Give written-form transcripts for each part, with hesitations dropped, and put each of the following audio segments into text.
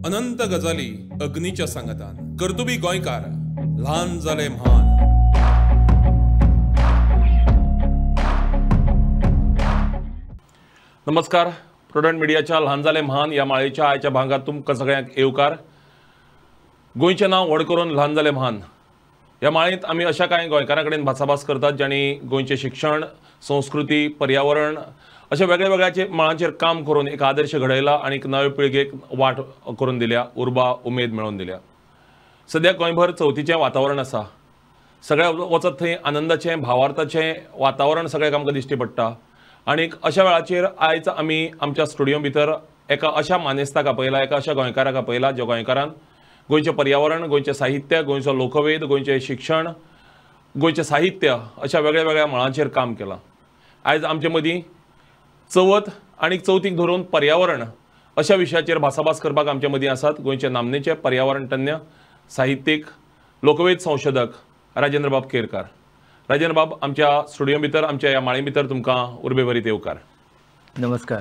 अनंत गजाली अग्नीच्या सांगातान. कर्तुबी गोंयकार, ल्हान जाले म्हान. नमस्कार, प्रुडंट मिडियाच्या ल्हान जाले म्हान ह्या माळेच्या आयच्या भागांत तुमकां सगळ्यांक येवकार. गोंयचें नांव व्हड करून ल्हान जाले म्हान ह्या माळेंत आमी अशा कांय गोंयकारां कडेन भासाभास करतात जांणी गोंयचें शिक्षण, संस्कृती, पर्यावरण अशा वेगळ्या वेगळ्याचे मळांचेर काम करून एक आदर्श घडयला आनी एक नवे पिळगेक वाट करून दिल्या, उर्बा उमेद मेळोवन दिल्या. सद्या गोंयभर चवथीचें वातावरण आसा. सगळ्या वचत थंय आनंदाचें, भावार्थाचें वातावरण सगळ्याक आमकां दिश्टी पडटा. आनी अशा वेळाचेर आयज आमी आमच्या स्टुडियो भितर एका अशा मानेस्ताक आपयला, एका अशा गोंयकाराक आपयला ज्या गोंयकारान गोंयचें पर्यावरण, गोंयचें साहित्य, गोंयचो लोकवेद, गोंयचें शिक्षण, गोंयचें साहित्य अशा वेगळ्या वेगळ्या मळांचेर काम केलां. आयज आमचे मदीं चवथ आनी चवथीक धरून पर्यावरण अशा विशयाचेर भासाभास करपाक आमचे मदीं आसात गोंयचे नामनेचे पर्यावरण तज्ञ, साहित्यीक, लोकवेद संशोधक राजेंद्रबाब केरकार. राजेंद्रबाब, आमच्या स्टुडियो भितर, आमच्या ह्या माळे भितर तुमकां उर्बेभरीत येवकार. नमस्कार.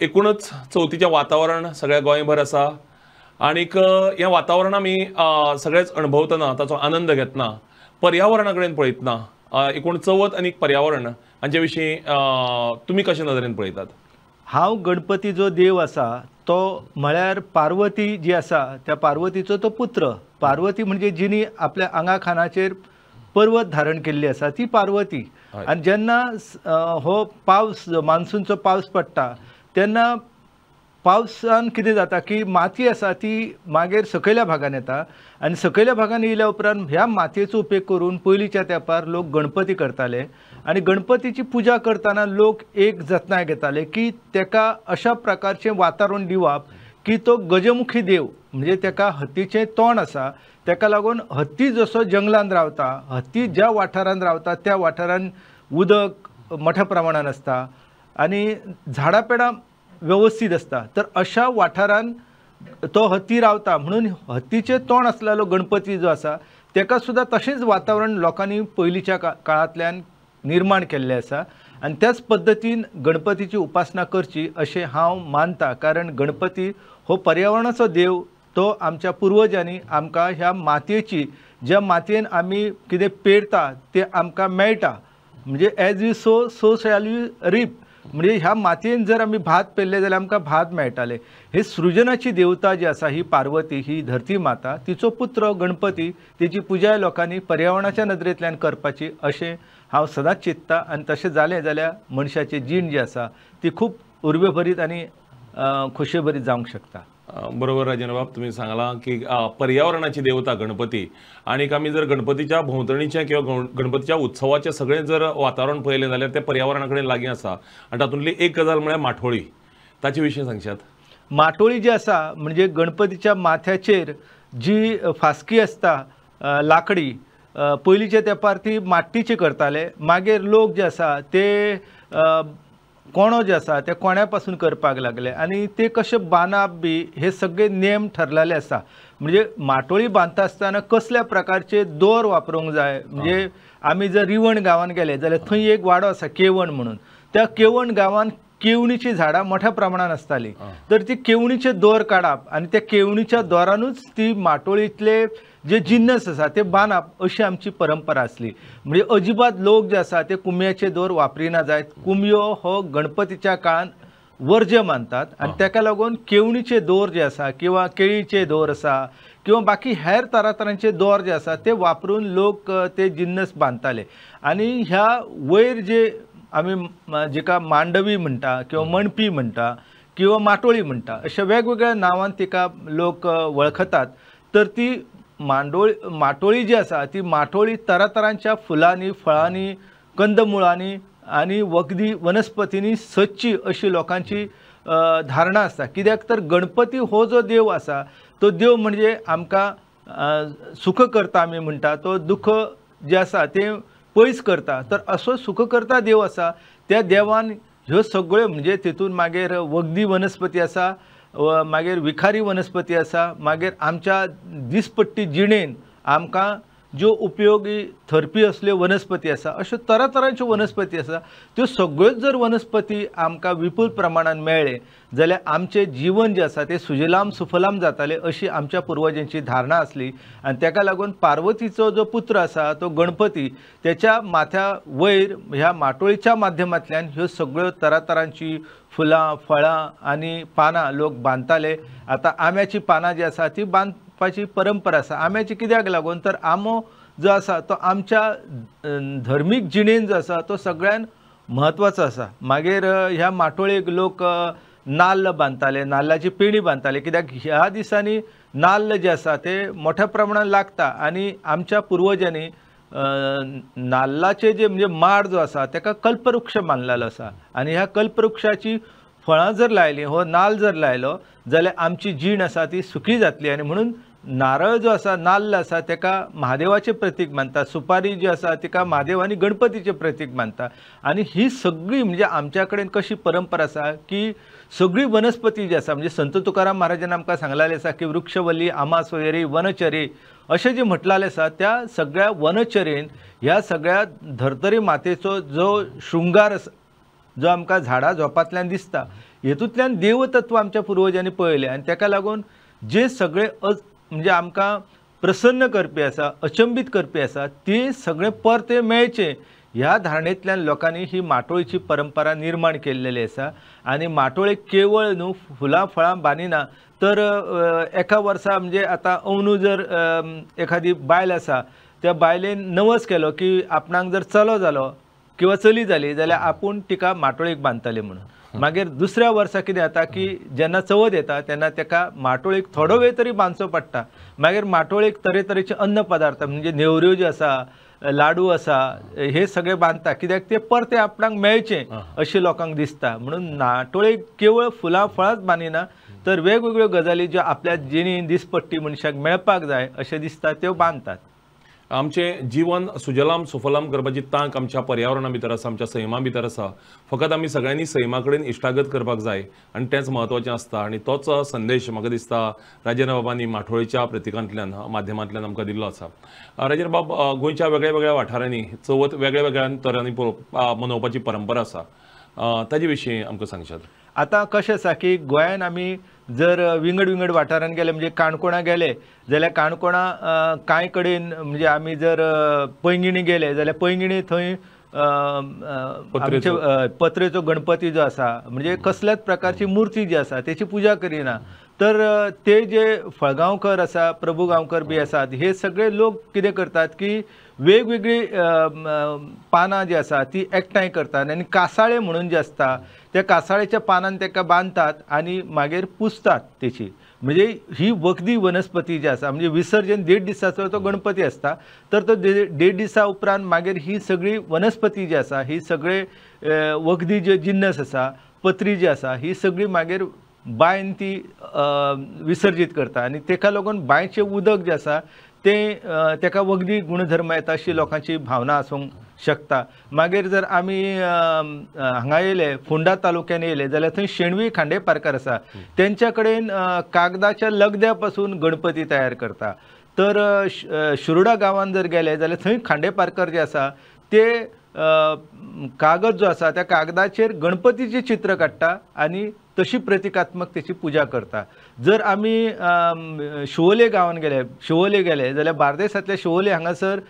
एकूणच चवथीचें वातावरण सगळ्या गोंयभर आसा आनीक हें वातावरण आमी सगळेच अणभवतना, ताचो आनंद घेतना, पर्यावरणा कडेन पळयतना एकूण चवथ आनी पर्यावरण हांचे विशीं तुमी कशे नदरेन पळयतात? हांव गणपती जो देव आसा तो म्हळ्यार पार्वती जी आसा त्या पार्वतीचो तो पुत्र. पार्वती म्हणजे जिनी आपल्या आंगा खानाचेर पर्वत धारण केल्ली आसा ती पार्वती. आनी जेन्ना हो पावस, मान्सूनचो पावस पडटा तेन्ना पावसान कितें जाता की माती आसा ती मागीर सकयल्या भागान येता आनी सकयल्या भागान येयल्या उपरांत ह्या मातयेचो उपेग करून पयलींच्या तेंपार लोक गणपती करताले. आनी गणपतीची पुजा करतना लोक एक जतनाय घेताले की तेका अशा प्रकारचें वातावरण दिवप की तो गजमुखी देव, म्हणजे तेका हत्तीचें तोंड आसा, तेका लागून हत्ती जसो जंगलान रावता, हत्ती ज्या वाठारान रावता त्या वाठारान उदक मोठ्या प्रमाणान आसता आनी झाडां पेडां वेवस्थीत आसता, तर अशा वाठारान तो हत्ती रावता. म्हणून हत्तीचें तोंड आसलेलो गणपती जो आसा तेका सुद्दां तशेंच वातावरण लोकांनी पयलींच्या काळांतल्यान निर्माण केल्लें आसा आनी त्याच पद्दतीन गणपतीची उपासना करची अशें हांव मानता. कारण गणपती हो पर्यावरणाचो देव, तो आमच्या पुर्वजांनी आमकां ह्या मातयेची, ज्या मातयेन आमी कितें पेरता तें आमकां मेळटा, म्हणजे as you sow so shall you reap, म्हणजे ह्या मातयेन जर आमी भात पेरलें जाल्यार आमकां भात मेळटालें. हे सृजनाची देवता जी आसा ही पार्वती, ही धरती माता, तिचो पुत्र गणपती, तिची पुजाय लोकांनी पर्यावरणाच्या नदरेंतल्यान करपाची अशें हांव सदांच चिंतता. आनी तशें जालें जाल्यार मनशाची जीण जी आसा ती खूब उर्बेभरीत आनी खोशयेभरीत जावंक शकता. बरोबर राजेंद्रबाब, तुमी सांगलां की पर्यावरणाची देवता गणपती आनी आमी जर गणपतीच्या भोंवतणीचें किंवा गणपतीच्या उत्सवाचें सगळें जर वातावरण पळयलें जाल्यार तें पर्यावरणा कडेन लागीं आसा. आनी तातूंतली एक गजाल म्हळ्यार माठोळी, ताचे विशीं सांगशात? माठोळी जी आसा म्हणजे गणपतीच्या माथ्याचेर जी फास्की आसता लाकडी, पयलींच्या तेंपार ती माट्टीची करताले, मागीर लोक जे आसा ते कोणो जे आसा ते कोण्या पासून करपाक लागले आनी ते कशें बांदप बी हे सगळे नेम ठरलेले आसा. म्हणजे माटोळी बांदता आसतना कसल्या प्रकारचे दोर वापरूंक जाय, म्हणजे आमी जर रिवण गांवान गेले जाल्यार थंय एक वाडो आसा केवण म्हणून, त्या केवण गांवान केवणीचीं झाडां मोठ्या प्रमाणान आसतालीं, तर ती केवणीचे दोर काडप आनी त्या केवणीच्या दोरानूच ती माटोळींतले जे जिन्नस आसा ते बांदप अशी आमची परंपरा आसली. म्हणजे अजिबात लोक जे आसा ते कुमयाचे दोर वापरिना जायत, कुमयो हो गणपतीच्या काळान वर्ज्य मानतात आनी तेका लागून केवणीचे दोर जे आसा किंवा केळीचे दोर आसा किंवा बाकी हेर तरातरांचे दोर जे आसा ते वापरून लोक ते जिन्नस बांदताले. आनी ह्या वयर जे आमी जिका मांडवी म्हणटा किंवा मणपी म्हणटा किंवा माटोळी म्हणटा अशा वेगवेगळ्या नांवान तिका लोक वळखतात, तर ती माटोळी जी आसा ती माटोळी तरातरांच्या फुलांनी, फळांनी, कंदमुळांनी आनी वखदी वनस्पतींनी सजची अशी लोकांची धारणा आसता. कित्याक तर गणपती हो जो देव आसा तो देव म्हणजे आमकां सुख करता आमी म्हणटा, तो दुःख जें आसा तें पयस करता, तर असो सुख करता देव आसा त्या देवान ह्यो सगळ्यो म्हणजे तितून मागीर वखदी वनस्पती आसा, मागीर विखारी वनस्पती आसा, मागीर आमच्या दिसपट्टी जिणेन आमकां ज्यो उपयोगी थरपी असल्यो वनस्पती आसा, अश्यो तरातरांच्यो वनस्पती आसा. त्यो सगळ्योच जर वनस्पती आमकां विपुल प्रमाणान मेळ्ळे जाल्यार आमचें जीवन जें आसा तें सुजलाम सुफलाम जातालें अशी आमच्या पुर्वजांची धारणा आसली. आनी ताका लागून पार्वतीचो जो पुत्र आसा तो गणपती, तेच्या माथ्या वयर ह्या माटोळीच्या माध्यमांतल्यान ह्यो सगळ्यो तरातरांची फुलां फळां आनी पानां लोक बांदताले. आतां आंब्याची पानां जी आसा ती बांदपाची परंपरा आसा. आंब्याची कित्याक लागून तर आंबो जो आसा तो आमच्या धर्मीक जिणेन जो आसा तो सगळ्यान म्हत्वाचो आसा. मागीर ह्या माटोळेक लोक नाल्ल बांदताले, नाल्लाची पेणी बांदताले, कित्याक ह्या दिसांनी नाल्ल जे आसा ते मोठ्या प्रमाणान लागता आनी आमच्या पुर्वजांनी नाल्लाचे जे म्हणजे माड जो आसा ताका कल्पवृक्ष मानलेलो आसा आनी ह्या कल्पवृक्षाची फळां जर लायलीं, हो नाल्ल जर लायलो जाल्यार आमची जीण आसा ती सुखी जातली. आनी म्हणून नारळ जो आसा, नाल्ल आसा ताका महादेवाचें प्रतीक मानता, सुपारी जी आसा तिका महादेव आनी गणपतीचें प्रतीक मानता. आनी ही सगळी म्हणजे आमच्या कडेन कशी परंपरा आसा की सगळी वनस्पती जी आसा, म्हणजे संत तुकाराम महाराजान आमकां सांगलेलें आसा की वृक्षवल्ली आमा सोयरी वनचरी अशें जें म्हटलेलें आसा, त्या सगळ्या वनचरेन ह्या सगळ्या धर्तरी मातेचो जो शृंगार आसा, जो आमकां झाडां झोपांतल्यान दिसता, हेतूंतल्यान देवतत्व आमच्या पुर्वजांनी पळयलें आनी ताका लागून जे सगळे म्हणजे आमकां प्रसन्न करपी आसा, अचंबीत करपी आसा, ती सगळें परतें मेळचें ह्या धारणेंतल्यान लोकांनी ही माटोळीची परंपरा निर्माण केल्लेली आसा. आनी माटोळेक केवळ न्हू फुलां फळां बांदिना तर एका वर्सा म्हणजे आतां अंदू जर एखादी बायल आसा त्या बायलेन नवस केलो की आपणाक जर चलो जालो किंवा चली जाली जाल्यार आपूण तिका माटोळेक बांदतले म्हणून. मागीर दुसऱ्या वर्सा कितें जाता की जेन्ना चवथ येता तेन्ना ताका माटोळेक थोडो वेळ तरी बांदचो पडटा. मागीर माटोळेक तरेतरेचे अन्न पदार्थ म्हणजे नेवऱ्यो ज्यो आसा, लाडू आसा, हे सगळे बांदता, कित्याक ते परते आपणाक मेळचे अशें लोकांक दिसता. म्हणून माटोळेक केवळ फुलां फळांच बांदिना तर वेगवेगळ्यो गजाली ज्यो आपल्या जिणेंत दिसपट्टी मनशाक मेळपाक जाय अशें दिसता त्यो बांदतात. आमचें जीवन सुजलाम सुफलाम करपाची तांक आमच्या पर्यावरणा भितर आसा, आमच्या सैमा भितर आसा. फकत आमी सगळ्यांनी सैमा कडेन इश्टागत करपाक जाय आनी तेंच म्हत्वाचें आसता. आनी तोच संदेश म्हाका दिसता राजेंद्र बाबांनी माठोळीच्या प्रतिकांतल्यान माध्यमांतल्यान आमकां दिल्लो आसा. राजेंद्र बाब, गोंयच्या वेगळ्या वेगळ्या वाठारांनी चवथ वेगळ्या वेगळ्या तरांनी मनोवपाची परंपरा आसा, ताजे विशीं आमकां सांगशात? आतां कशें आसा की गोंयान आमी जर विंगड विंगड वाठारांत गेले, म्हणजे काणकोणा गेले जाल्यार काणकोणा कांय कडेन म्हणजे आमी जर पैंगिणी गेले जाल्यार पैंगिणी थंय आमचे पत्रेचो गणपती जो आसा म्हणजे कसल्याच प्रकारची मूर्ती जी आसा तेची पुजा करिना. तर ते जे फळगांवकर आसा, प्रभू गांवकर बी आसात, हे सगळे लोक कितें करतात की वेगवेगळी पानां जी आसा ती एकठांय करतात आनी कासाळे म्हणून जे आसता त्या कासाळेच्या पानान ताका बांदतात आनी मागीर पुजतात तेची. म्हणजे ही वखदी वनस्पती जी आसा, म्हणजे विसर्जन 1.5 दिसाचो तो गणपती आसता तर तो 1.5 दिसा उपरांत मागीर ही सगळी वनस्पती जी आसा, ही सगळे वखदी जे जिन्नस आसा, पत्री जी आसा, ही सगळी मागीर बांयन ती विसर्जीत करता आनी ताका लागून बांयचें उदक जें आसा तें ताका वखदी गुणधर्म येता अशी लोकांची भावना आसूंक शकता. मागीर जर आमी हांगा येयले फोंडा तालुक्यान येयले जाल्यार थंय शेणवी खांडेपारकार आसा, तेंच्या कडेन कागदाच्या लगद्या पासून गणपती तयार करता. तर शिरोडा गांवान जर गेले जाल्यार थंय खांडेपारकर जे आसा ते कागद जो आसा त्या कागदाचेर गणपतीचें चित्र काडटा आनी तशी प्रतिकात्मक तेची पुजा करता. जर आमी शिवोले गांवान गेले, शिवोले गेले जाल्यार बार्देसांतल्या शिवोले हांगासर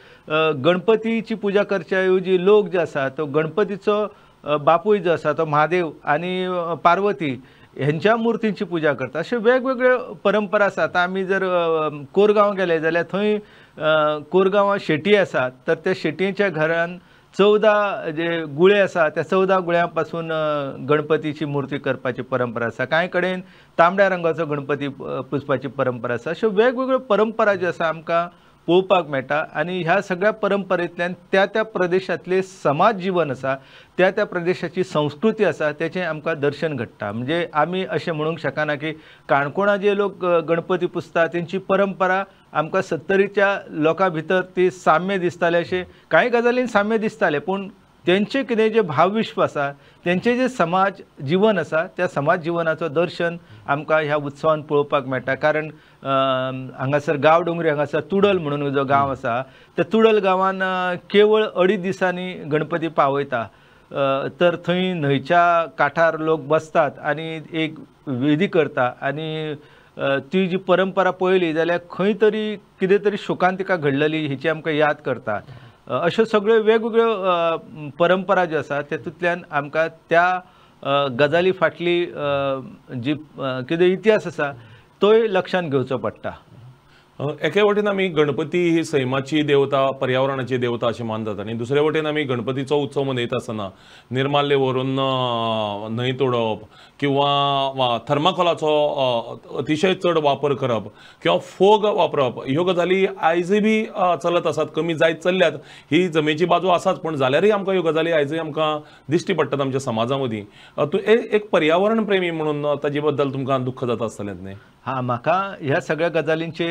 गणपतीची पुजा करच्या ऐवजी लोक जे आसा तो गणपतीचो बापूय जो आसा तो महादेव आनी पार्वती हेंच्या मुर्तींची पुजा करता. अश्यो वेगवेगळ्यो परंपरा आसा. आतां आमी जर कोरगांव गेले जाल्यार थंय कोरगांवां शेटी आसा तर त्या शेटयेच्या घरान 14 जे गुळे आसा त्या 14 गुळ्यां पासून गणपतीची मूर्ती करपाची परंपरा आसा. कांय कडेन तांबड्या रंगाचो गणपती पुजपाची परंपरा आसा. अश्यो वेगवेगळ्यो परंपरा ज्यो आसा आमकां पळोवपाक मेळटा आनी ह्या सगळ्या परंपरेंतल्यान त्या त्या प्रदेशांतलें समाज जिवन आसा, त्या त्या प्रदेशाची संस्कृती आसा तेचें आमकां दर्शन घडटा. म्हणजे आमी अशें म्हणूंक शकना की काणकोणा जे लोक गणपती पुजता तेंची परंपरा आमकां सत्तरीच्या लोकां भितर ती साम्य दिसतालें, अशें कांय गजालीन साम्य दिसतालें, पूण तेंचे कितें जे भावविश्व आसा, तेंचे जे समाज जिवन आसा, त्या समाज जिवनाचो दर्शन आमकां ह्या उत्सवान पळोवपाक मेळटा. कारण हांगासर गांवडोंगरी हांगासर तुडल म्हणून जो गांव आसा त्या तुडल गांवान केवळ 2.5 दिसांनी गणपती पावयता. तर थंय न्हंयच्या काठार लोक बसतात आनी एक विधी करता आनी ती जी परंपरा पळयली जाल्यार खंय तरी कितें तरी शोकांतिका घडलेली हेची आमकां याद करता. अश्यो सगळ्यो वेगवेगळ्यो परंपरा ज्यो आसा तेतूंतल्यान आमकां त्या गजाली फाटली जी कितें इतिहास आसा तोय लक्षांत घेवचो पडटा. एके वटेन आमी गणपती ही सैमाची देवता, पर्यावरणाची देवता अशें मानतात आनी दुसरे वटेन आमी गणपतीचो उत्सव मनयता आसतना निर्माल्य व्हरून न्हंय तोडप किंवा थर्माकोलाचो अतिशय चड वापर करप किंवा फोग वापरप ह्यो गजाली आयजय बी चलत आसात, कमी जायत चल्ल्यात ही जमेची बाजू आसाच, पूण जाल्यारय आमकां ह्यो गजाली आयजय आमकां दिश्टी पडटात आमच्या समाजा मदीं. तूं एक पर्यावरण प्रेमी म्हणून ताजे बद्दल तुमकां दुख्ख जाता आसतलेंच न्ही? हां, म्हाका ह्या सगळ्या गजालींचे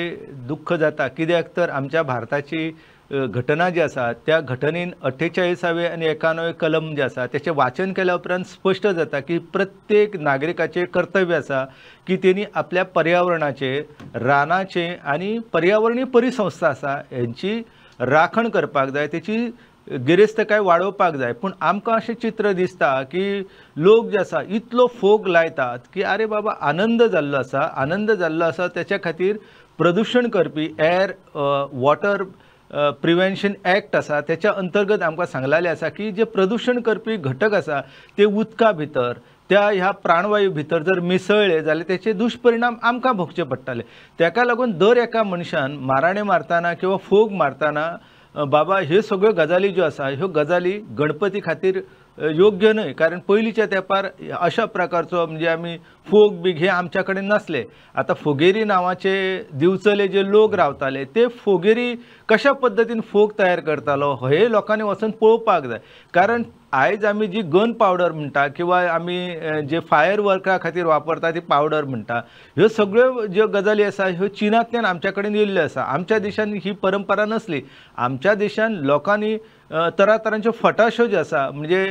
दुख्ख जाता, कित्याक तर आमच्या भारताची घटना जी आसा त्या घटनेन 48वे आनी 91 कलम जे आसा तेचें वाचन केल्या उपरांत स्पश्ट जाता की प्रत्येक नागरिकाचें कर्तव्य आसा की तेणी आपल्या पर्यावरणाचें, रानाचें आनी पर्यावरणीय परिसंस्था आसा हेंची राखण करपाक जाय, तेची गिरेस्तकाय वाडोवपाक जाय. पूण आमकां अशें चित्र दिसता की लोक जे आसा इतलो फोग लायतात की आरे बाबा आनंद जाल्लो आसा, आनंद जाल्लो आसा तेच्या खातीर प्रदुशण करपी एअर वॉटर प्रिवेन्शन एक्ट आसा तेच्या अंतर्गत आमकां सांगलेलें आसा की जे प्रदुशण करपी घटक आसा ते उदका भितर त्या ह्या प्राणवायू भितर जर मिसळ्ळे जाल्यार तेचे दुश्परिणाम आमकां भोगचे पडटले. तेका लागून दर एका मनशान माराणे मारतना किंवा फोग मारतना बाबा ह्यो सगळ्यो गजाली ज्यो आसा ह्यो गजाली गणपती खातीर योग्य न्हय, कारण पयलींच्या तेंपार अशा प्रकारचो म्हणजे आमी फोग बी हे आमच्या कडेन नासले. आतां फोगेरी नांवाचे दिवचले जे लोक रावताले ते फोगेरी कशा पद्दतीन फोग तयार करतालो हे लोकांनी वचून पळोवपाक जाय. कारण आयज आमी जी गन पावडर म्हणटा किंवा आमी जे फायर वर्का खातीर वापरता ती पावडर म्हणटा, ह्यो सगळ्यो ज्यो गजाली आसा ह्यो चिनांतल्यान आमच्या कडेन येयल्ल्यो आसा. आमच्या देशान ही परंपरा नासली. आमच्या देशान लोकांनी तरातरांच्यो फटाश्यो ज्यो आसा म्हणजे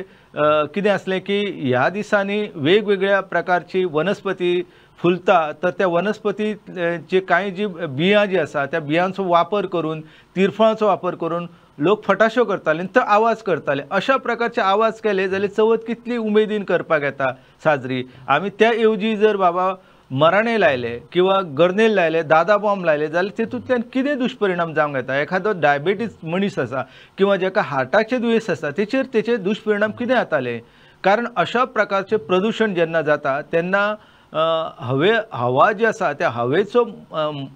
कितें आसलें की ह्या दिसांनी वेगवेगळ्या प्रकारची वनस्पती फुलता तर त्या वनस्पतीचे कांय जी बियां जी आसा त्या बियांचो वापर करून तिरफळांचो वापर करून लोक फटाश्यो करताले आनी तो आवाज करताले. अशा प्रकारचे आवाज केले जाल्यार चवथ कितली उमेदीन करपाक येता साजरी. आमी त्या ऐवजी जर बाबा मराणे लायले किंवा गर्नेल लायले, दादा बॉम्ब लायले जाल्यार तेतूंतल्यान कितें दुश्परिणाम जावंक येता. एखादो डायबिटीज मनीस आसा किंवा जाका हार्टाचें दुयेंस आसा तेचेर तेचे दुश्परिणाम कितें जाताले, कारण अशा प्रकारचें प्रदुशण जेन्ना जाता तेन्ना हवे हवा जी आसा त्या हवेचो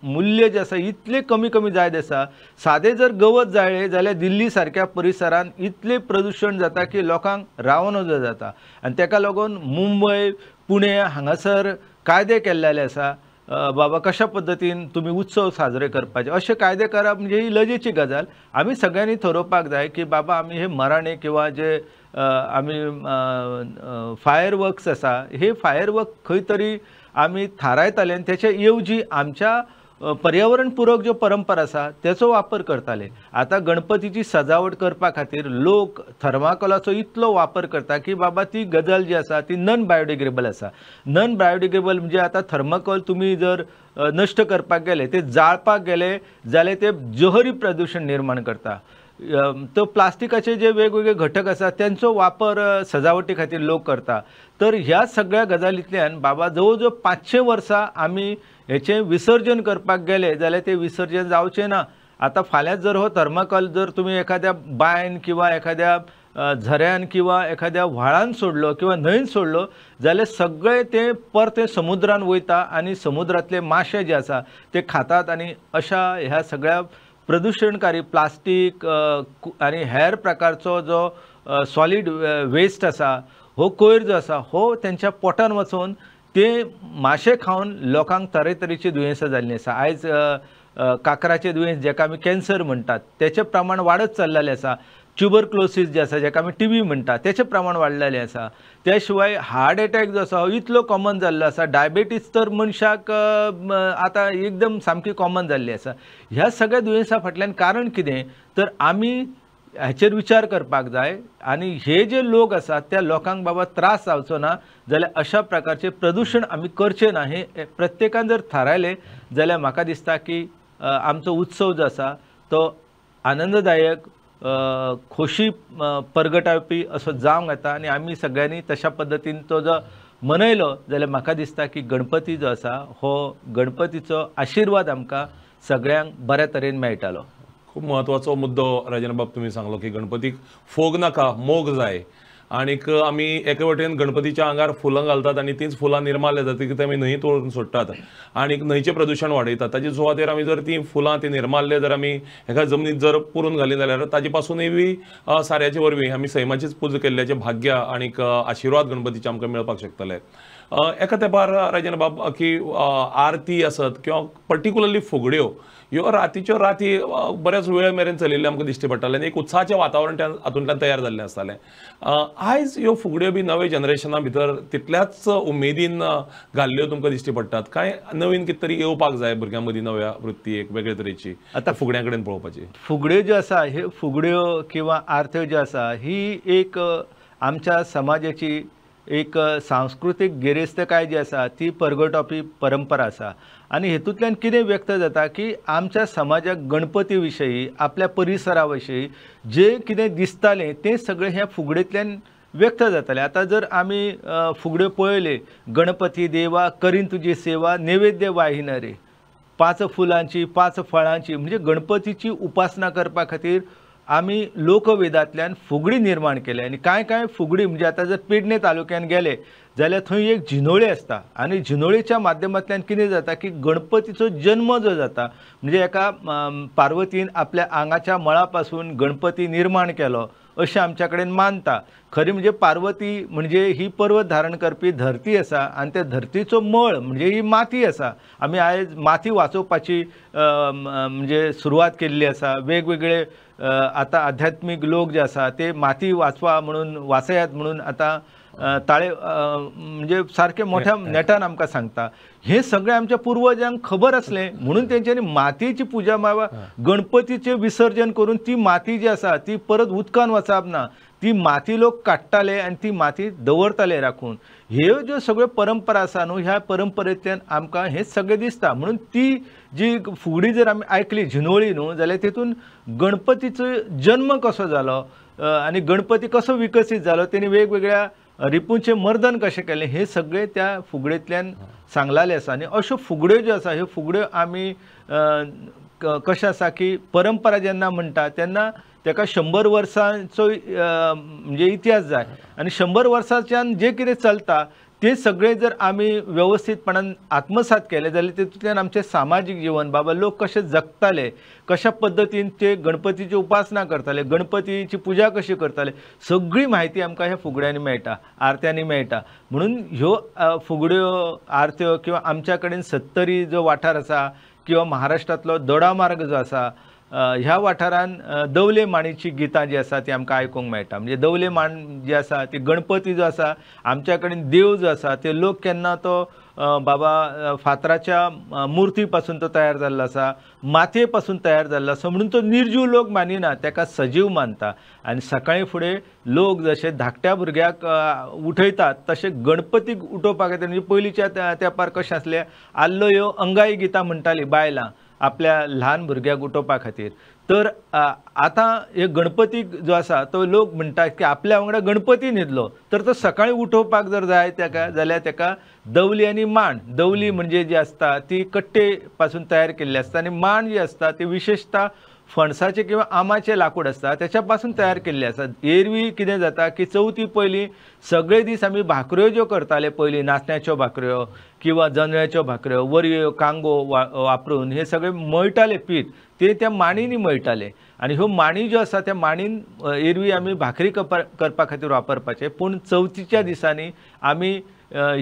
मूल्य जें आसा इतलें कमी कमी जायत आसा. सादें जर गवत जाळ्ळें जाल्यार दिल्ली सारक्या परिसरांत इतलें प्रदुशण जाता की लोकांक रावं नजो जाता आनी तेका लागून मुंबय, पुणे हांगासर कायदे केल्ले आसा बाबा कशा पद्दतीन तुमी उत्सव साजरे करपाचे, अशे कायदे करप म्हणजे ही लजेची गजाल. आमी सगळ्यांनी थरोवपाक जाय की बाबा आमी हे मराणे किंवा जे आमी फायर वर्क्स आसा हे फायर वर्क खंय तरी आमी थारायताले आनी तेचे ऐवजी आमच्या पर्यावरण पूरक ज्यो परंपरा आसा तेचो वापर करताले. आतां गणपतीची सजावट करपा खातीर लोक थर्माकोलाचो इतलो वापर करता की बाबा ती गजाल जी आसा ती नॉन बायोडिग्रेडेबल आसा. नॉन बायोडिग्रेडेबल म्हणजे आतां थर्माकोल तुमी जर नश्ट करपाक गेले, ते जाळपाक गेले जाल्यार ते जहरी प्रदुशण निर्माण करता. तो प्लास्टिकाचे जे वेगवेगळे घटक आसा त्यांचो वापर सजावटी खातीर लोक करता. तर ह्या सगळ्या गजालींतल्यान बाबा जवळ जवळ 500 वर्सां आमी हेचें विसर्जन करपाक गेले जाल्यार तें विसर्जन जावचें ना. आतां फाल्यां जर हो थर्माकोल जर तुमी एखाद्या बांयन किंवा एखाद्या झऱ्यान किंवा एखाद्या व्हाळान सोडलो किंवा न्हंयन सोडलो जाल्यार सगळें तें परतें समुद्रान वयता आनी समुद्रांतले माशे जे आसा ते खातात आनी अशा ह्या सगळ्या प्रदुशणकारी प्लास्टीक आनी हेर प्रकारचो जो सॉलीड वेस्ट आसा हो कोयर जो आसा हो तेंच्या पोटान वचून ते माशे खावन लोकांक तरेतरेची दुयेंसां जाल्लीं आसा. आयज काकराचें दुयेंस जेका आमी कॅन्सर म्हणटात तेचें प्रमाण वाडत चल्लेलें आसा. ट्युबरक्लोसीस जे आसा जेका आमी टीबी म्हणटात तेचें प्रमाण वाडलेलें आसा. त्या शिवाय हार्ट एटॅक जो आसा हो इतलो कॉमन जाल्लो आसा. डायबिटीज तर मनशाक आतां एकदम सामकी कॉमन जाल्ली आसा. ह्या सगळ्या दुयेंसां फाटल्यान कारण कितें तर आमी हाचेर विचार करपाक जाय आनी हे जे लोक आसात त्या लोकांक बाबा त्रास जावचो ना जाल्यार अशा प्रकारचें प्रदूशण आमी करचें ना हें प्रत्येकान जर थारायलें जाल्यार म्हाका दिसता की आमचो उत्सव जो आसा तो आनंददायक खोशी परगटावपी असो जावंक येता आनी आमी सगळ्यांनी तशा पद्दतीन तो जो मनयलो जाल्यार म्हाका दिसता की गणपती जो आसा हो गणपतीचो आशिर्वाद आमकां सगळ्यांक बऱ्या तरेन मेळटालो। खूब म्हत्वाचो मुद्दो राजन बाब तुमी सांगलो की गणपतीक फोग नाका, मोग जाय आनीक आमी एके वटेन गणपतीच्या आंगार फुलां घालतात आनी तींच फुलां निर्माल्य जाता की आमी न्हंय तोडून सोडटात आनीक न्हंयचें प्रदूशण वाडयतात। ताजे सुवातेर आमी जर तीं फुलां तीं निर्माल्य जर आमी एका जमनीत जर पुरून घालीं जाल्यार ताजे पासूनय बी साऱ्याचे वरवीं आमी सैमाचीच पुजा केल्ल्याचें भाग्य आनीक आशिर्वाद गणपतीचे आमकां मेळपाक शकतले। एका तेंपार राजन बाब की आरती आसत किंवा पर्टिक्युलरली फुगड्यो ह्यो रातीच्यो राती बऱ्याच वेळ मेरेन चलिल्ल्यो आमकां दिश्टी पडटालें आनी एक उत्साहाचें वातावरण त्या हातूंतल्यान तयार जाल्लें आसतालें। आयज ह्यो फुगड्यो बी नवे जनरेशना भितर तितल्याच उमेदीन घाल्ल्यो तुमकां दिश्टी पडटात। कांय नवीन कितें तरी येवपाक जाय भुरग्यां मदीं, नव्या वृत्ती एक वेगळे तरेची आतां फुगड्यां कडेन पळोवपाची। फुगड्यो ज्यो आसा हे फुगड्यो किंवा आरत्यो ज्यो आसा ही एक आमच्या समाजाची एक सांस्कृतीक गिरेस्तकाय जी आसा ती परगटावपी परंपरा आसा आनी हेतूंतल्यान कितें व्यक्त जाता की आमच्या समाजाक गणपती विशयी आपल्या परिसरा विशयी जें कितें दिसतालें तें सगळें ह्या फुगडेंतल्यान व्यक्त जातालें। आतां जर आमी फुगड्यो पळयले, गणपती देवा करीन तुजी सेवा नैवेद्य वाहिन रे, 5 फुलांची 5 फळांची, म्हणजे गणपतीची उपासना करपा खातीर आमी लोकवेदांतल्यान फुगडी निर्माण केले। आनी कांय कांय फुगडी म्हणजे आतां जर पेडणे तालुक्यान गेले जाल्यार थंय एक झिनोळी आसता आनी झिनोळीच्या माध्यमांतल्यान कितें जाता की गणपतीचो जन्म जो जाता म्हणजे एका पार्वतीन आपल्या आंगाच्या मळा पासून गणपती निर्माण केलो अशें आमच्या कडेन मानता। खरी म्हणजे पार्वती म्हणजे ही पर्वत धारण करपी धरती आसा आनी त्या धरतीचो मळ म्हणजे ही माती आसा। आमी आयज माती वाचोवपाची म्हणजे सुरवात केल्ली आसा। वेगवेगळे आतां आध्यात्मीक लोक जे आसा ते माती वाचवा म्हणून वाचयात म्हणून आतां ताळे म्हणजे सारके मोठ्या नेटान आमकां सांगता। हें सगळें आमच्या पुर्वजांक खबर आसलें म्हणून तेंच्यांनी मातयेची पुजा बाबा गणपतीचें विसर्जन करून ती माती जी आसा ती परत उदकान वचप ना, ती माती लोक काडटाले आनी ती माती दवरताले राखून। ह्यो ज्यो सगळ्यो परंपरा आसा न्हू ह्या परंपरेंतल्यान आमकां हें सगळें दिसता। म्हणून ती जी फुगडी जर आमी आयकली झिनोळी न्हू जाल्यार तेतून गणपतीचो जन्म कसो जालो आनी गणपती कसो विकसीत जालो, तेणी वेगवेगळ्या रिपूंचें मर्दन कशें केलें हें सगळें त्या फुगडेंतल्यान सांगलेलें आसा। आनी अश्यो फुगड्यो ज्यो आसा ह्यो फुगड्यो आमी कशें आसा की परंपरा जेन्ना म्हणटा तेन्ना ताका 100 वर्सांचो म्हणजे इतिहास जाय आनी 100 वर्सांच्यान जें कितें चलता तें सगळें जर आमी वेवस्थीतपणान आत्मसात केलें जाल्यार तितूंतल्यान आमचें सामाजीक जिवन बाबा लोक कशे जगताले, कशा पद्दतीन ते गणपतीची उपासना करताले, गणपतीची पुजा कशी करताले, सगळी म्हायती आमकां ह्या फुगड्यांनी मेळटा, आरत्यांनी मेळटा। म्हणून ह्यो फुगड्यो आरत्यो किंवा आमच्या कडेन सत्तरी जो वाठार आसा किंवा महाराष्ट्रांतलो दोडामार्ग जो आसा ह्या वाठारान दवले माणीची गितां जी आसा ती आमकां आयकूंक मेळटा। म्हणजे दवले माण जी आसा ती गणपती जो आसा आमच्या कडेन देव जो आसा ते लोक केन्ना तो बाबा फातराच्या मुर्ती पासून तो तयार जाल्लो आसा, मातये पासून तयार जाल्लो आसा, म्हणून तो निर्जीव लोक मानिना, ताका सजीव मानता। आनी सकाळीं फुडें लोक जशे धाकट्या भुरग्याक उठयतात तशें गणपतीक उठोवपाक येता। म्हणजे पयलींच्या तेंपार कशें आसलें, आल्लो ह्यो अंगाई गितां म्हणटालीं बायलां आपल्या ल्हान भुरग्याक उठोवपा खातीर। तर आतां हे गणपतीक जो आसा तो लोक म्हणटा की आपल्या वांगडा गणपती न्हिदलो तर तो सकाळीं उठोवपाक जर जाय ताका जाल्यार ताका दवली आनी मांड, दवली म्हणजे जी आसता ती कट्टे पासून तयार केल्ली आसता आनी मांड जी आसता ती विशेशता फणसाचें किंवा आंबाचें लाकूड आसता त्याच्या पासून तयार केल्लें आसा। एरवी कितें जाता की चवथी पयलीं सगळे दीस आमी भाकऱ्यो ज्यो करताले पयलीं नाचण्याच्यो भाकऱ्यो किंवा जनळ्याच्यो भाकऱ्यो, वरयो, कांगो वापरून हे सगळे मळटाले पीठ, ते त्या माणींनी मळटाले आनी ह्यो माणी ज्यो आसा त्या माणीन एरवी आमी भाकरी करपा खातीर वापरपाचे, पूण चवथीच्या दिसांनी आमी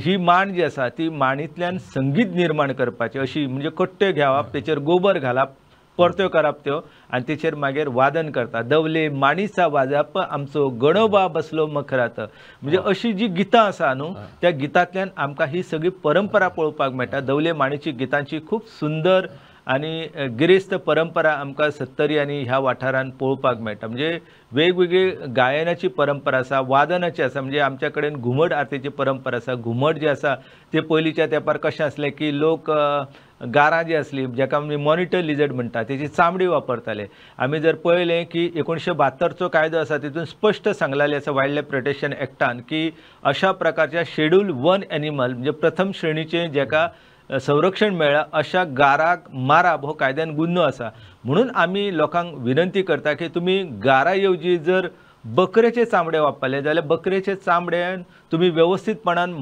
ही मांड जी आसा ती माणींतल्यान संगीत निर्माण करपाचें, अशी म्हणजे कट्ट्यो घेवप, तेचेर गोबर घालप, परत्यो करप त्यो आनी तेचेर मागीर वादन करता, दवले माणीचा वाजप आमचो गणोबा बसलो मखरात, म्हणजे अशी जी गितां आसा न्हू त्या गितांतल्यान आमकां ही सगळी परंपरा पळोवपाक मेळटा। दवले माणीची गितांची खूब सुंदर आनी गिरेस्त परंपरा आमकां सत्तरी आनी ह्या वाठारांत पळोवपाक मेळटा. म्हणजे वेगवेगळी गायनाची परंपरा आसा, वादनाची आसा. म्हणजे आमच्या कडेन घुमट आरतीची परंपरा आसा. घुमट जे आसा ते पयलींच्या तेंपार कशें आसलें की लोक गारां जी आसली जाका आमी मॉनिटर लिजर्ड म्हणटा तेची चामडी वापरताले. आमी जर पळयलें की 1972चो कायदो आसा तितून स्पश्ट सांगलेलें आसा वायल्ड लायफ प्रोटेक्शन एक्टान की अशा प्रकारच्या शेड्यूल 1 एनिमल म्हणजे प्रथम श्रेणीचे जाका संरक्षण मेळ्ळां अशा गाराक मारप हो कायद्यान गुन्हो आसा. म्हणून आमी लोकांक विनंती करता की तुमी गारा येवजी जर बकरेचे चामडे वापरले जाल्यार बकरेचे चामड्यान तुमी वेवस्थीतपणान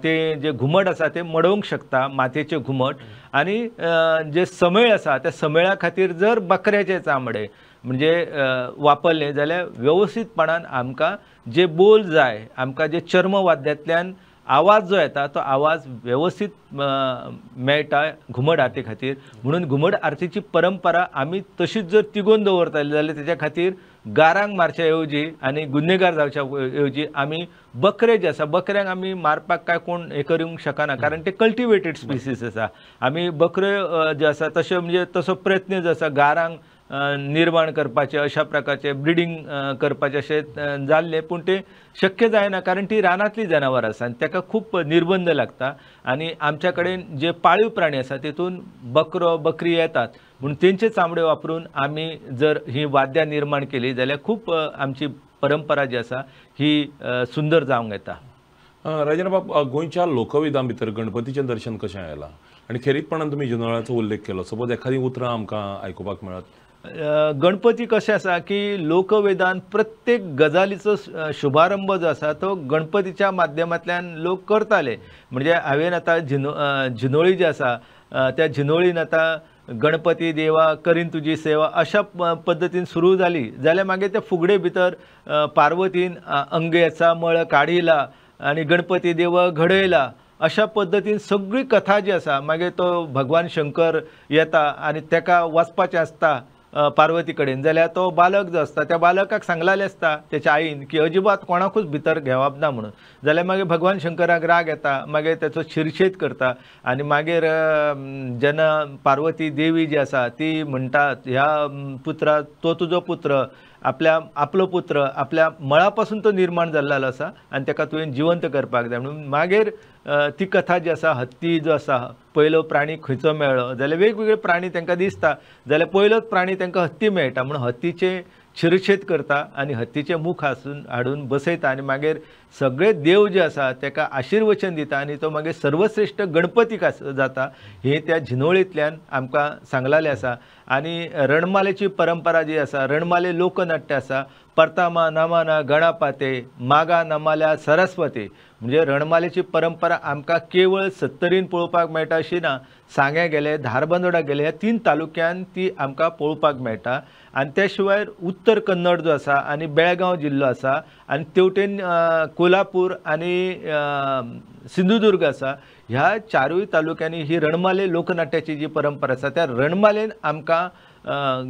ते जे घुमट आसा ते मडोवंक शकता, मातयेचे घुमट. आनी जे समेळ आसा त्या समेळा खातीर जर बकऱ्याचे चामडे म्हणजे वापरले जाल्यार वेवस्थीतपणान आमकां जे बोल जाय, आमकां जे चर्मवाद्यांतल्यान आवाज जो येता तो आवाज वेवस्थीत मेळटा घुमट आरती खातीर. म्हणून घुमट आरतीची परंपरा आमी तशीच जर तिगोवन दवरतले जाल्यार तेच्या खातीर गारांक मारच्या ऐवजी आनी गुन्हेगार जावच्या ऐवजी आमी बकरे जे आसा बकऱ्यांक आमी मारपाक काय कोण हें करूंक शकना, कारण ते कल्टिवेटेड स्पिसीस आसा. आमी बकरे जे आसा तशें म्हणजे तसो प्रयत्न जो आसा गारांक निर्माण करपाचे अशा प्रकारचे ब्रिडींग करपाचे अशें जाल्लें, पूण तें शक्य जायना कारण ती रानांतली जनावरां आसा आनी ताका खूब निर्बंध लागता. आनी आमच्या कडेन जे पाळीव प्राणी आसा तेतून बकरो बकरी येतात, म्हूण तेंचे चामडे वापरून आमी जर ही वाद्यां निर्माण केली जाल्यार खूब आमची परंपरा जी आसा ही सुंदर जावंक येता. राजेंद्र बाब, गोंयच्या लोकवेदां भितर गणपतीचें दर्शन कशें आयलां आनी खेरीतपणान तुमी जिनोळ्याचो उल्लेख केलो, सपोज एखादी उतरां आमकां आयकुपाक मेळत? गणपती कशें आसा की लोकवेदान प्रत्येक गजालीचो शुभारंभ जो आसा तो गणपतीच्या माध्यमांतल्यान लोक करताले. म्हणजे हांवें आतां झिनोळी जी आसा त्या झिनोळीन आतां गणपती देवा करीन तुजी सेवा अशा पद्दतीन सुरू जाली जाल्यार मागीर त्या फुगडे भितर पार्वतीन अंगेचा मळ काडिला आनी गणपती देव घडयला अशा पद्दतीन सगळी कथा जी आसा. मागीर तो भगवान शंकर येता आनी तेका वचपाचें आसता पार्वती कडेन, जाल्यार तो बालक जो आसता त्या बालकाक सांगलेलें आसता तेच्या आईन की अजिबात कोणाकूच भितर घेवप ना म्हणून. जाल्यार मागीर भगवान शंकराक राग येता, मागीर तेचो शिरछेद करता आनी मागीर जेन्ना पार्वती देवी जी आसा ती म्हणटा ह्या पुत्रा तो तुजो पुत्र आपल्या आपलो पुत्र आपल्या मळा पासून तो निर्माण जाल्लो आसा आनी ताका तुवें जिवंत करपाक जाय म्हणून. मागीर ती कथा जी आसा हत्ती जो आसा पयलो प्राणी खंयचो मेळ्ळो जाल्यार वेगवेगळे प्राणी तांकां दिसता जाल्यार पयलोच प्राणी तांकां हत्ती मेळटा म्हणून हत्तीचे शिरछेद करता आनी हत्तीचें मुख आसून हाडून बसयता आनी मागीर सगळे देव जे आसा ताका आशिर्वचन दिता आनी तो मागीर सर्वश्रेश्ठ गणपती जाता हें त्या झिनोळींतल्यान आमकां सांगलेलें आसा. आनी रणमालेची परंपरा जी आसा, रणमाले लोकनाट्य आसा, परतामा नमाना गणपाते मागा नमाल्या सरस्वती, म्हणजे रणमालेची परंपरा आमकां केवळ सत्तरीन पळोवपाक मेळटा अशी ना, सांग्या गेले धारबांदोडा गेले ह्या 3 तालुक्यान ती आमकां पळोवपाक मेळटा. आनी त्या शिवाय उत्तर कन्नड जो आसा आनी बेळगांव जिल्लो आसा आनी तेवटेन कोल्हापूर आनी सिंधुदुर्ग आसा, ह्या 4 तालुक्यांनी ही रणमाले लोकनाट्याची जी परंपरा आसा त्या रणमालेन आमकां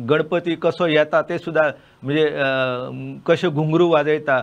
गणपती कसो येता ते सुद्दां म्हणजे कशें घुंगरू वाजयता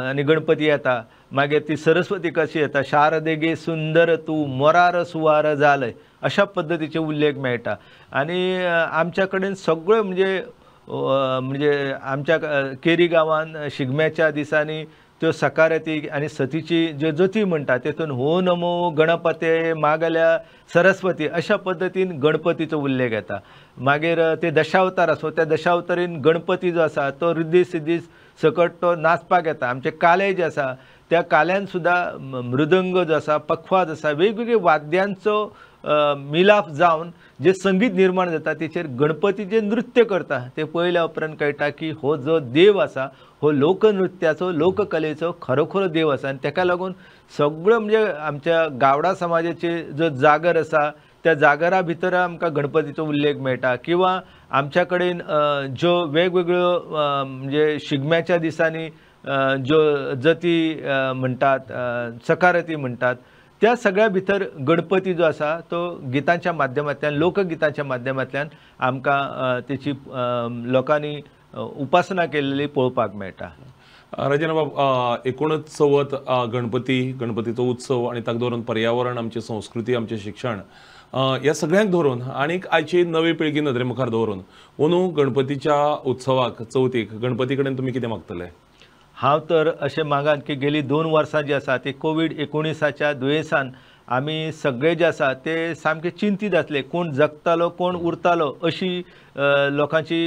आनी गणपती येता, मागीर ती सरस्वती कशी येता, शारदेगे सुंदर तूं मोरार सुवार जालय अशा पद्दतीचे उल्लेख मेळटा. आनी आमच्या कडेन सगळ्यो म्हणजे म्हणजे आमच्या केरी गांवान शिगम्याच्या दिसांनी त्यो सकाराती आनी सतीची ज्यो जती म्हणटा तेतून हो नमो गणपते मागल्या सरस्वती अशा पद्दतीन गणपतीचो उल्लेख येता. मागीर ते दशावतार आसो त्या दशावतारीन गणपती जो आसा तो रिद्धी सिद्धी सकट तो नाचपाक येता. आमचे काले जे आसा त्या काल्यान सुद्दां मृदंग जो आसा पखवाज आसा वेगवेगळे वाद्यांचो मिलाप जावन जे संगीत निर्माण जाता तेचेर गणपती जे नृत्य करता ते पळयल्या उपरांत कळटा की हो जो देव आसा हो लोकनृत्याचो लोककलेचो खरोखरो देव आसा. आनी तेका लागून सगळ्यो म्हणजे आमच्या गावडा समाजाचे जो जागर आसा त्या जागरा भितर आमकां गणपतीचो उल्लेख मेळटा, किंवा आमच्या कडेन ज्यो वेगवेगळ्यो म्हणजे शिगम्याच्या दिसांनी ज्यो जती म्हणटात सकाराती म्हणटात त्या सगळ्या भितर गणपती जो आसा तो गितांच्या माध्यमांतल्यान लोकगितांच्या माध्यमांतल्यान आमकां तेची लोकांनी उपासना केल्ली पळोवपाक मेळटा. राजेंद्र बाब, एकूणच चवथ गणपती गणपतीचो उत्सव आनी ताका धरून पर्यावरण, आमची संस्कृती, आमचें शिक्षण ह्या सगळ्यांक धरून आनीक आयची नवी पिळगी नदरे मुखार दवरून अंदू गणपतीच्या उत्सवाक, चवथीक गणपती कडेन तुमी कितें मागतले? हांव तर अशें मागान की गेली 2 वर्सां जी आसा ती कोवीड-19 दुयेंसान आमी सगळे जे आसा ते सामके चिंतीत आसले, कोण जगतालो कोण उरतालो अशी लोकांची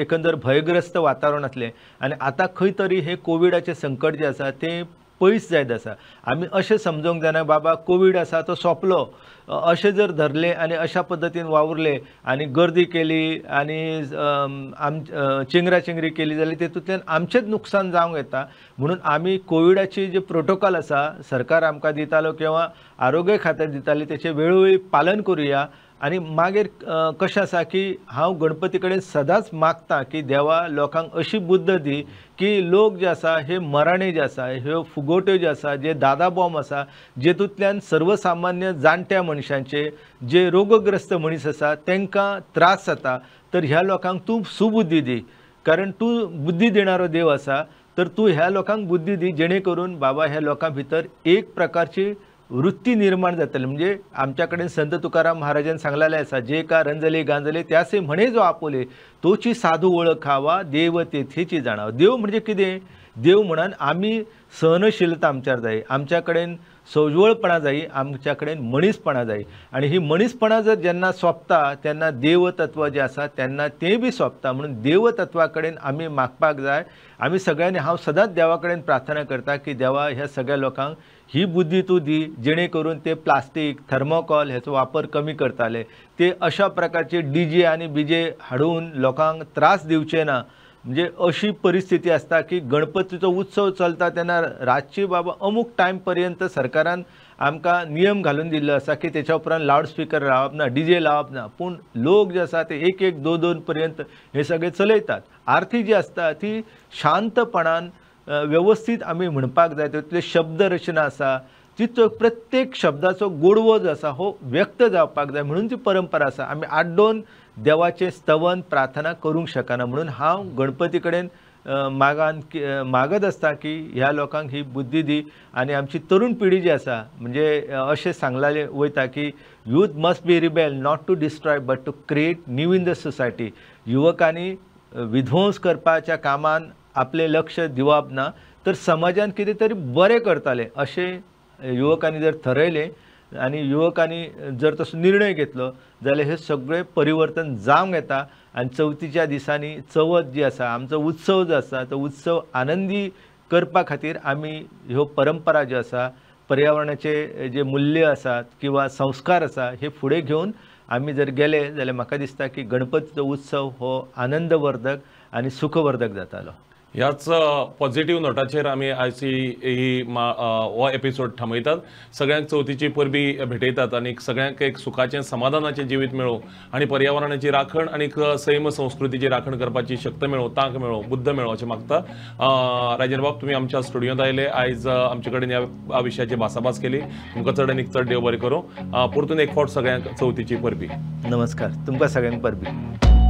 एकंदर भयग्रस्त वातावरण आसलें. आनी आतां खंय तरी हे कोविडाचें संकट जें आसा तें पयस जायत आसा. आमी अशें समजूंक जायना बाबा कोवीड आसा तो सोंपलो अशें जर धरलें आनी अशा पद्दतीन वावुरले आनी गर्दी केली आनी चेंगराचेंगरी केली जाल्यार तेतूंतल्यान आमचेंच नुकसान जावंक येता. म्हणून आमी कोविडाची जे प्रोटोकॉल आसा सरकार आमकां दितालो किंवा आरोग्य खातें दितालें तेचें वेळोवेळी पालन करुया. आनी मागीर कशें आसा की हांव गणपती कडेन सदांच मागता की देवा लोकांक अशी बुद्द दी की लोक जे आसा हे मराणे जे आसा, ह्यो फुगोट्यो जे आसा, जे दादा बॉम्ब आसा, जेतूंतल्यान सर्वसामान्य जाणट्या मनशांचे जे रोगग्रस्त मनीस आसा तांकां त्रास जाता, तर ह्या लोकांक तूं सुबुद्दी दी, कारण तूं बुद्दी दिणारो देव आसा, तर तूं ह्या लोकांक बुद्दी दी जेणे करून बाबा ह्या लोकां भितर एक प्रकारची वृत्ती निर्माण जातली. म्हणजे आमच्या कडेन संत तुकाराम महाराजान सांगलेलें आसा, जे का रंजले गांजले त्यासे म्हणे जो आपोले तोची साधू वळखावा देव तेथेची जाणावा. देव म्हणजे कितें? देव म्हणून आमी सहनशीलता आमच्यार जाय, आमच्या कडेन सोजवळपणा जाय, आमच्या कडेन मनीसपणा जाय. आनी ही मनीसपणा जर जेन्ना सोंपता तेन्ना देवतत्व जें आसा तेन्ना तें बी सोंपता. म्हणून देवतत्वा कडेन आमी मागपाक जाय. आमी सगळ्यांनी, हांव सदांच देवा कडेन प्रार्थना करता की देवा ह्या सगळ्या लोकांक ही बुद्धी तूं दी जेणे करून ते प्लास्टीक, थर्मोकॉल हेचो वापर कमी करताले, ते अशा प्रकारचे डीजे आनी बीजे हाडून लोकांक त्रास दिवचे ना. म्हणजे अशी परिस्थिती आसता की गणपतीचो उत्सव चलता तेन्ना रातची बाबा अमूक टायम पर्यंत सरकारान आमकां नियम घालून दिल्लो आसा की तेच्या उपरांत लावडस्पिकर लावप ना, डीजे लावप ना, पूण लोक जे आसा ते 1-1, 2-2 पर्यंत हे सगळे चलयतात. आरती जी आसता ती शांतपणान वेवस्थीत आमी म्हणपाक जाय. तितले शब्द रचना आसा तिचो प्रत्येक शब्दाचो गोडवो जो आसा हो व्यक्त जावपाक जाय, म्हणून ती परंपरा आसा. आमी आड्डोन देवाचें स्तवन प्रार्थना करूंक शकना. म्हणून हांव गणपती कडेन मागान मागत आसता की ह्या लोकांक ही बुद्धी दी. आनी आमची तरुण पिढी जी आसा म्हणजे अशें सांगलें वयता की youth must be rebel not to destroy but to create new in the society. युवकांनी विध्वंस करपाच्या कामान आपलें लक्ष दिवप ना, तर समाजान कितें तरी बरें करताले अशें युवकांनी जर थरयलें आनी युवकांनी जर तसो निर्णय घेतलो जाल्यार हे सगळें परिवर्तन जावंक येता. आनी चवथीच्या दिसांनी चवथ जी आसा, आमचो उत्सव जो आसा तो उत्सव आनंदी करपा खातीर आमी ह्यो परंपरा ज्यो आसा, पर्यावरणाचे जे मूल्य आसात किंवा संस्कार आसा हे फुडें घेवन आमी जर गेले जाल्यार म्हाका दिसता की गणपतीचो उत्सव हो आनंदवर्धक आनी सुखवर्धक जातालो. ह्याच पॉझिटिव्ह नोटाचेर आमी आयची ही हो एपिसोड थांबयतात. सगळ्यांक चवथीची परबी भेटयतात आनी सगळ्यांक एक सुखाचें समाधानाचें जिवीत मेळूं आनी पर्यावरणाची राखण आनी सैम संस्कृतीची राखण करपाची शक्त मेळूं, तांक मेळूं, बुद्ध मेळूं अशें मागता. राजेंद्र बाब, तुमी आमच्या स्टुडियोंत आयले, आयज आमचे कडेन ह्या विशयाची भासाभास केली, तुमकां चड आनी चड देव बरें करूं. परतून एक फावट सगळ्यांक चवथीची परबी. नमस्कार, तुमकां सगळ्यांक परबी.